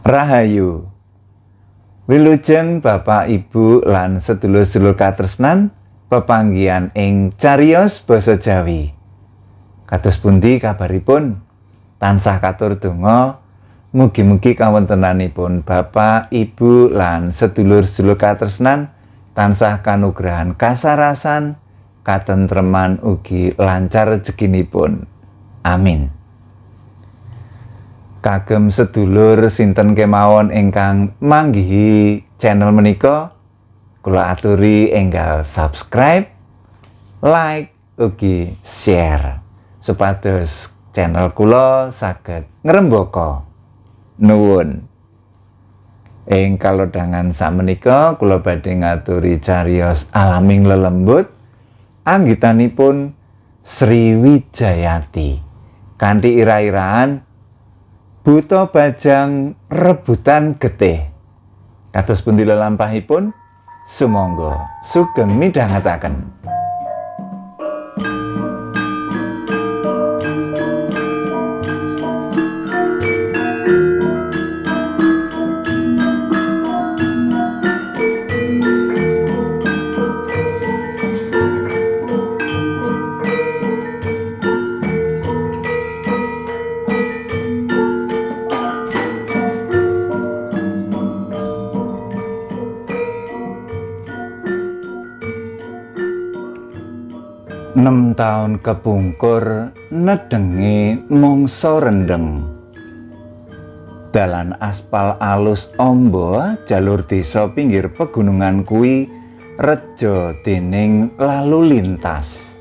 Rahayu. Wilujeng Bapak, Ibu lan sedulur-sedulur katresnan pepanggihan ing cariyos basa Jawi. Kados pundi kabaripun? Tansah katur donga mugi-mugi kawontenanipun Bapak, Ibu lan sedulur-sedulur katresnan tansah kanugrahan kasarasan, katentreman ugi lancar rezekinipun. Amin. Kagem sedulur sinten kemawon ingkang manggihi channel menika, kula aturi enggal subscribe, like, ugi share supados channel kula saged ngrembaka. Nuwun. Ing kalodhangan sakmenika kula badhe ngaturi cariyos alaming lelembut anggitanipun Sri Wijayati kanthi ira-iraan Buta Bajang Rebutan Getih. Kados pundi lelampahipun? Sumangga sugeng midhangetaken. Nem taun kepungkur nedenge mangsa rendeng. Dalan aspal alus amba jalur desa pinggir pegunungan kuwi reja dening lalu lintas.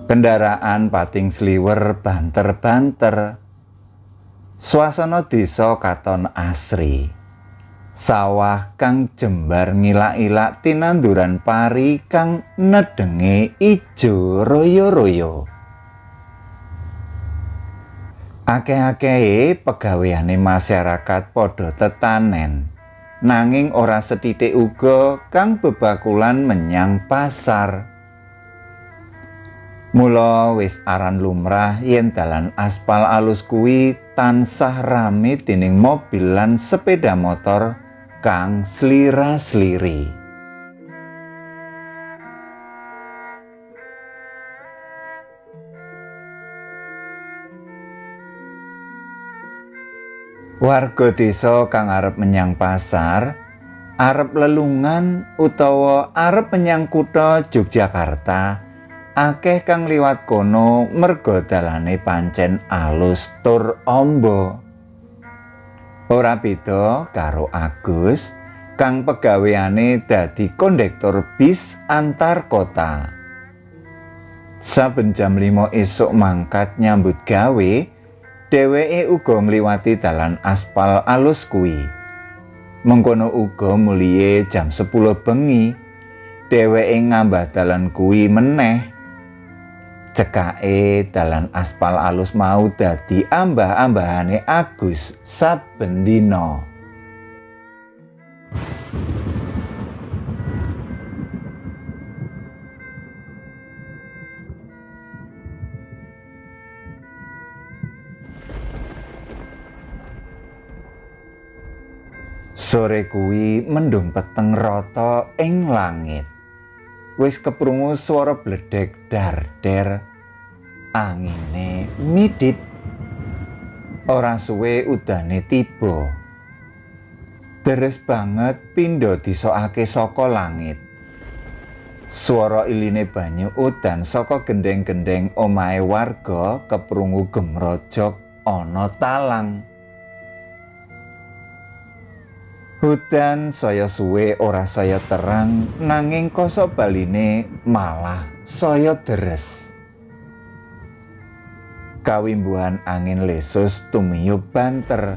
Kendaraan pating sliwer banter-banter. Swasana desa katon asri. Sawah kang jembar ngilak-ilak tinanduran pari kang nedenge ijo royo-royo. Akeh-akehe pegaweane masyarakat padha tetanen, nanging ora sethithik uga kang bebakulan menyang pasar. Mula wis aran lumrah yen dalan aspal alus kuwi tansah rame dening mobil lan sepeda motor kang slira-sliri. Warga desa kang arep menyang pasar, arep lelungan utawa arep menyang kutha Yogyakarta, akeh kang liwat kono merga dalane pancen alus tur amba. Ora beda karo Agus kang pegaweane dadi kondektur bis antar kota. Saben jam 5 esuk mangkat nyambut gawe, dheweke uga ngliwati dalan aspal alus kuwi. Mengkono uga mulihe jam 10 bengi, dheweke ngambah dalan kuwi meneh. Cekake dalan aspal alus mau dadi ambah-ambahane Agus saben dina. Sore kuwi mendung peteng rata ing langit. Wis keprungu swara bledhek darder, angine midhit. Ora suwe udane tiba. Deres banget pindha disokake saka langit. Swara iline banyu udan saka gendheng-gendheng omahe warga keprungu gemrojok ana talang. Udan saya suwe ora saya terang, nanging kosok baline malah saya deres. Kawimbuhan angin lesus tumiyub banter.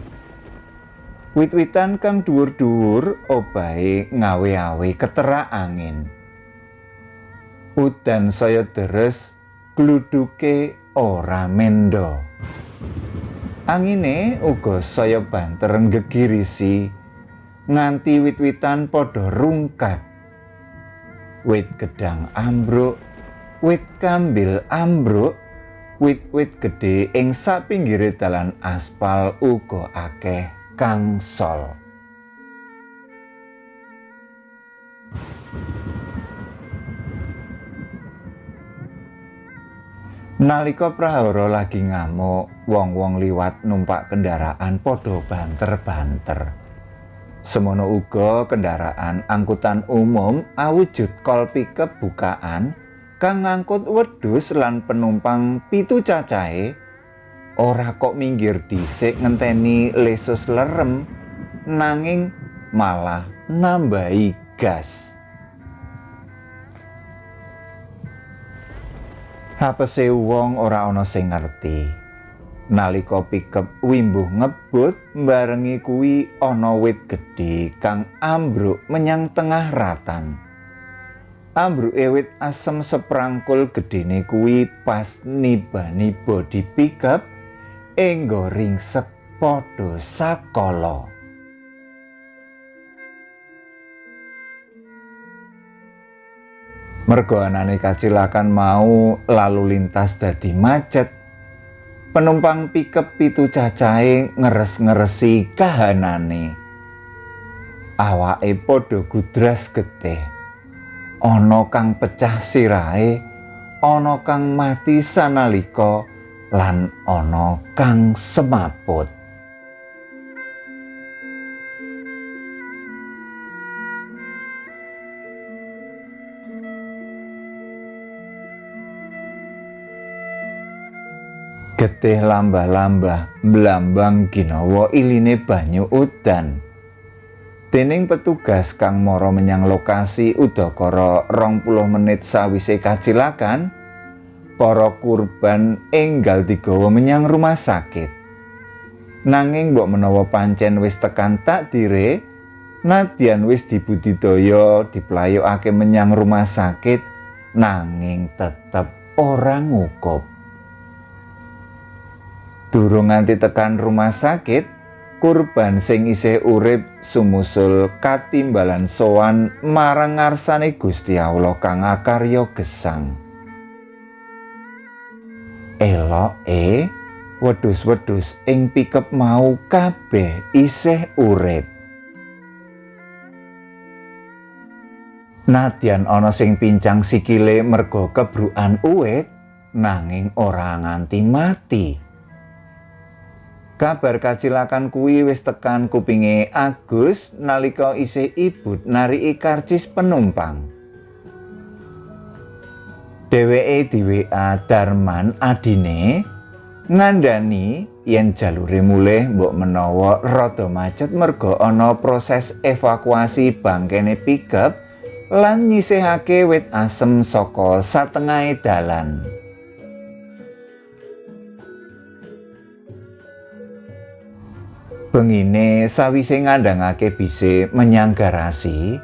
Wit-witan kang dhuwur-dhuwur obahe ngawe-awe keterak angin. Udan saya deres, gludhuke ora mendo. Angine uga saya banter nggegirisi nganti wit-witan padha rungkat. Wit gedang ambruk, wit kambil ambruk, Wit-wit gedhe ing sapinggire dalan aspal uga akeh kang sol. Nalika prahara lagi ngamuk, wong-wong liwat numpak kendaraan padha banter-banter. Semono uga kendaraan angkutan umum awujud kol pickup bukaan kang ngangkut wedhus lan penumpang 7 cacahe ora kok minggir dhisik ngenteni lesus lerem, nanging malah nambahi gas. Hapese wong ora ana sing ngerti. Nalika pickup wimbuh ngebut mbarengi kuwi ana wit gedhe kang ambruk menyang tengah ratan. Ambruke wit asem seprangkul gedene kuwi pas nibani bodi pickup enggo ringsek padha sakala. Mergo anane kacilakan mau lalu lintas dadi macet. Penumpang pickup 7 cacahe ngeres-ngeresi kahanane. Awake padha gudras getih. Ana kang pecah sirahe, ana kang mati sanalika, lan ana kang semaput. Getih lambah-lambah mblambang ginawa iline banyu udan. Dening petugas kang mara menyang lokasi udakara 20 menit sawise kacilakan, para kurban enggal digawa menyang rumah sakit. Nanging mbok menawa pancen wis tekan takdire, nadyan wis dibudidaya diplayokake menyang rumah sakit, nanging tetep ora ngukup. Durung nganti tekan rumah sakit, kurban sing isih urip sumusul katimbalan sowan marang ngarsane Gusti Allah kang akarya gesang. Eloke wedhus-wedhus ing pickup mau kabeh isih urip. Nadyan ana sing pincang sikile merga kebrukan uwit, nanging ora nganti mati. Kabar kacilakan kuwi wis tekan kupinge Agus nalika isih ibut nariki karcis penumpang. Dheweke di WA Darman adine ngandani yen jalure mulih mbok menawa rada macet merga ana proses evakuasi bangkene pickup lan nyisihake wit asem saka satengahe dalan. Bengine sawise ngandhangake bise menyang garasi,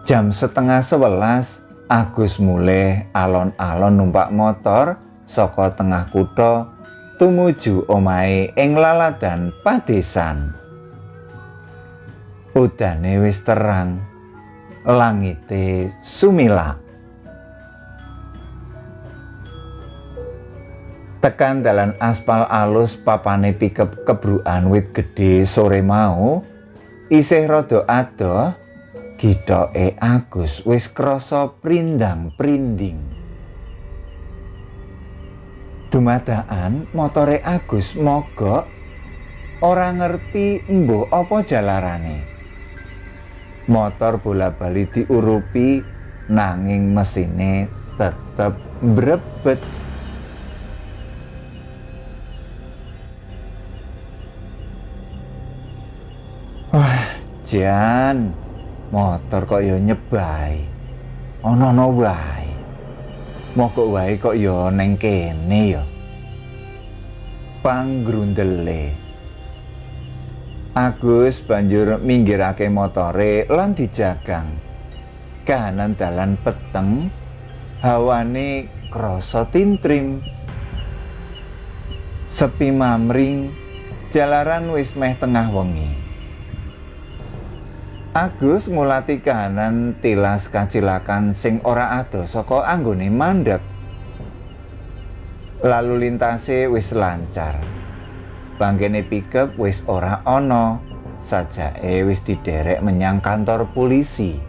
jam 10:30 Agus mulih alon-alon numpak motor saka tengah kutha tumuju omahe ing laladan padesan. Udane wis terang, langite sumilak. Tekan dalan aspal alus papane pickup kebrukan wit gedhe sore mau, isih rada adoh, githoke Agus wis krasa prindang-prinding. Dumadakan motore Agus mogok, ora ngerti mbuh apa jalarane. Motor bola-bali diurupi nanging mesine tetep mbrebet. Wah, jan, motor kok ya nyebai. Ana-ana wae. Mogok wae kok ya neng kene ya. Panggrundele. Agus banjur minggirake motore lan dijagang. Kahanan dalan peteng, hawane krasa tintrim. Sepi mamring, jalaran wis meh tengah wengi. Agus ngulati kahanan tilas kacilakan sing ora adoh saka anggone mandheg. Lalu lintase wis lancar. Bangkene pickup wis ora ana, sajake wis diderek menyang kantor polisi.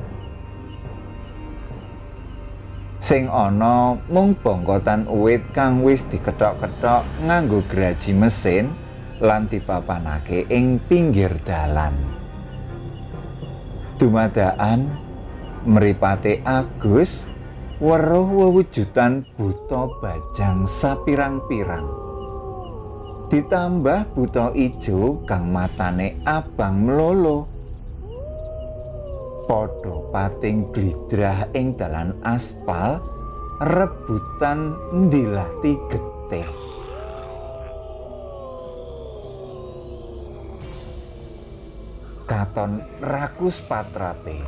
Sing ana mung bongkotan uwit kang wis dikethok-kethok nganggo graji mesin lan dipapanake ing pinggir dalan. Dumadakan mripate Agus weruh wewujudan buta bajang sapirang-pirang. Ditambah buta ijo kang matane abang mlolo. Padha pating glidrah ing dalan aspal rebutan ndilati getih. Katon rakus patrape.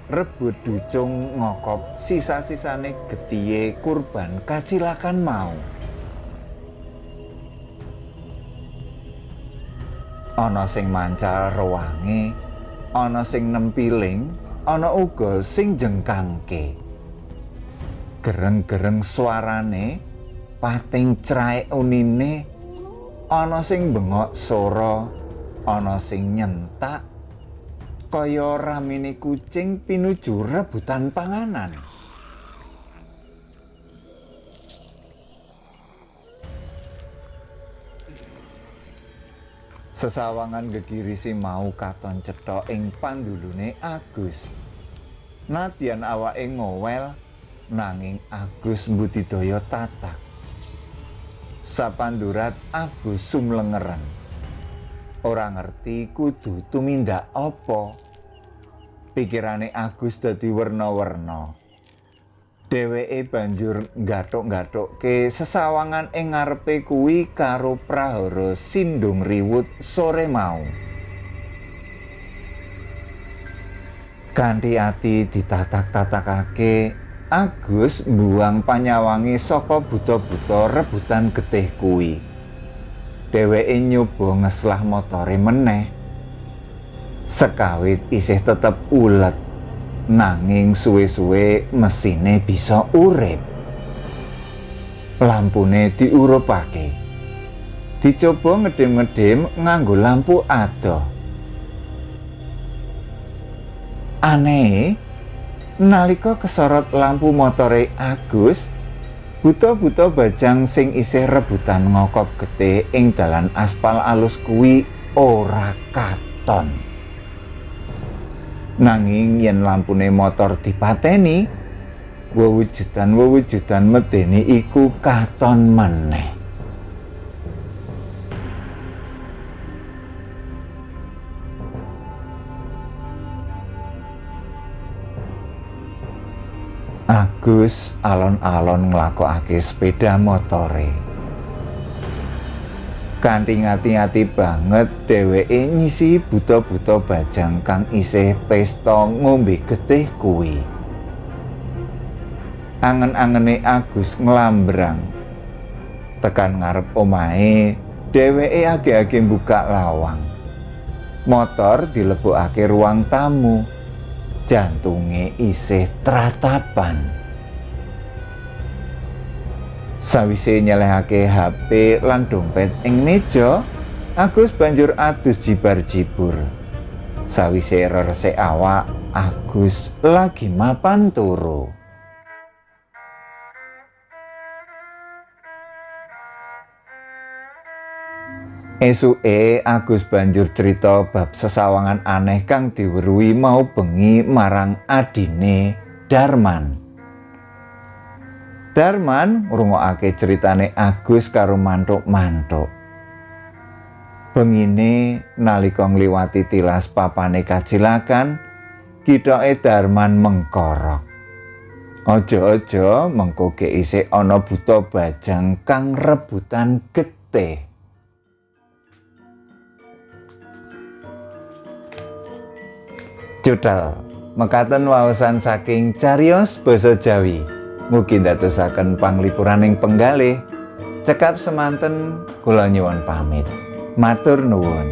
Rebut ducung ngokop sisa-sisane getihe kurban kacilakan mau. Ana sing mancal rewange, ana sing nempiling, ana uga sing jengkangke. Gereng-gereng suarane, pating craek unine, ana sing bengok sora, ana sing nyentak, kaya ramene kucing pinuju rebutan panganan. Sesawangan gegirisi mau katon cetha ing pandulune Agus. Nadyan awake ngowel, nanging Agus mbudidaya tatak. Sapandurat Agus sumlengeren. Ora ngerti kudu tumindak apa. Pikirane Agus dadi werna-werna. Dheweke banjur nggathuk-nggathukke sesawangan ing ngarepe kuwi karo prahara sindung riwut sore mau. Kanthi ati ditatak-tatakake, Agus mbuwang panyawange saka buta-buta rebutan getih kuwi. Dheweke nyoba ngeslah motore meneh. Sekawit isih tetep ulet, nanging suwe-suwe mesine bisa urip. Lampune diurupake. Dicoba ngedim-ngedim nganggo lampu adoh. Aneh, nalika kesorot lampu motore Agus, buta-buta bajang sing isih rebutan ngokop getih ing dalan aspal alus kuwi ora katon. Nanging yen lampune motor dipateni, wewujudan-wewujudan medeni iku katon meneh. Agus alon-alon nglakokake sepeda motore. Kanthi ngati-ati banget dheweke nyisi buta-buta bajang kang isih pesta ngombe getih kuwi. Angen-angene Agus nglambrang. Tekan ngarep omahe, dheweke age-age mbuka lawang. Motor dilebokake ruang tamu. Jantunge isih tratapan. Sawise nyelehake HP lan dompet ing meja, Agus banjur adus jibar-jibur. Sawise resik awak, Agus lagi mapan turu. Esuke Agus banjur crita bab sesawangan aneh kang diweruhi mau bengi marang adine Darman. Darman ngrungokake critane Agus karo mantuk-mantuk. Bengine nalika ngliwati tilas papane kacilakan, kithoke Darman mengkorok. Aja-aja mengko ge isih ana buta bajang kang rebutan getih. Cudal, mekaten waosan saking cariyos basa Jawi. Mugi ndadosaken panglipuraning penggalih. Cekap semanten, kula nyuwun pamit. Matur nuwun.